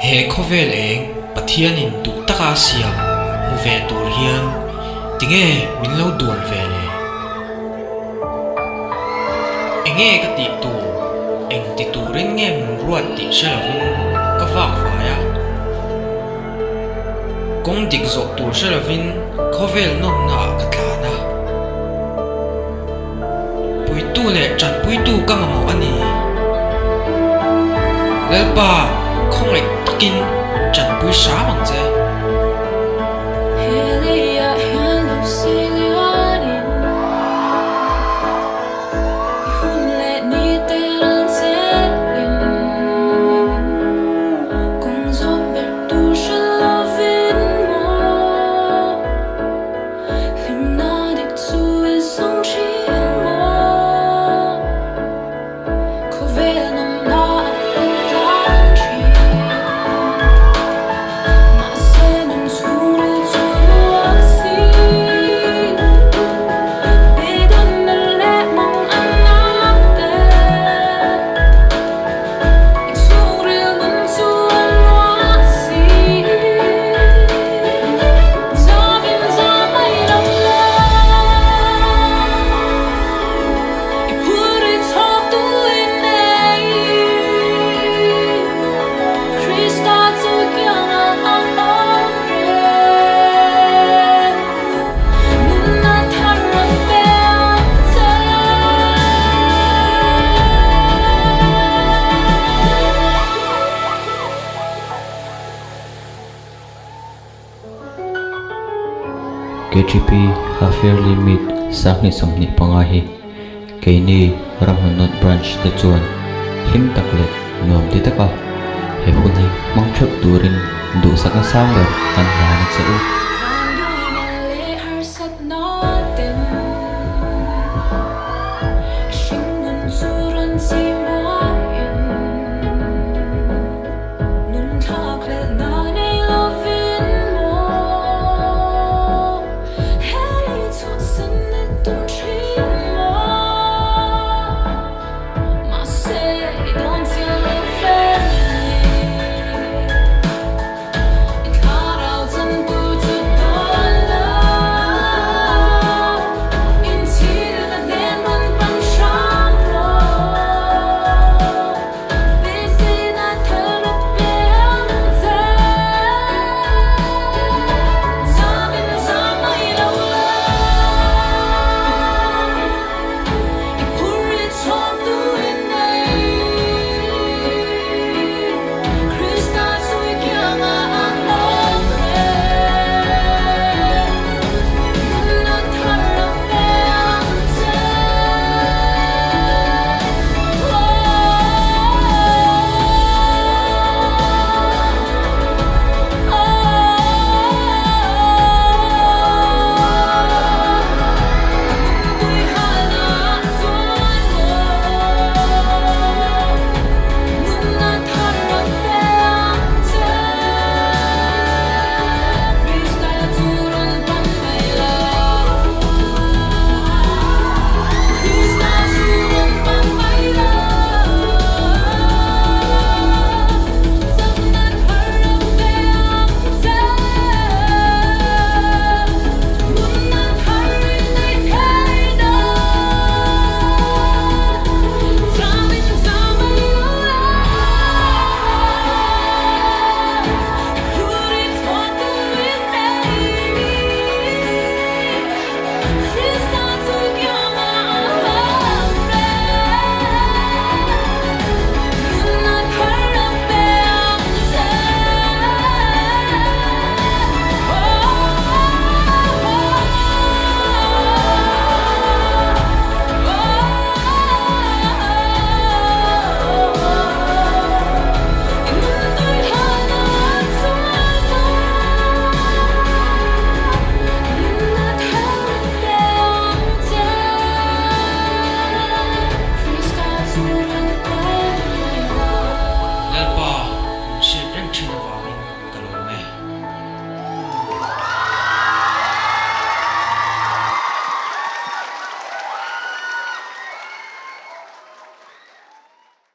He khawvel eng Pathianin duh taka a siam hmu ve tur hian tinge min lo duan ve le? Enge ka tih tur, eng ti turin nge min ruat tih hre lovin ka vak vai a. Kawng dik zawh tur hre lovin khawvel nawmna ah ka tlan a. Puitu leh tanpuitu ka mamawh a ni. Lalpa, khawngaih takin min tanpui hram ang che. He leiah hian lo silianin i hun leh ni te ral zelin kawng zawk ber tur hre lovin maw Hlimna dik chu i zawng thin maw? Khawvel nawmna a tel tlang thin. Mahse nun chhungril chu ruak si. Beidawnna leh mang an nak te. I chhungril nun chu a luah si. KTP Half Yearly Meet 2025 hi keini Ramhun North Branch te chuan hlim tak leh nuam ti taka he hun hi hmang theuh turin duhsakna sang ber kan hlan a che u.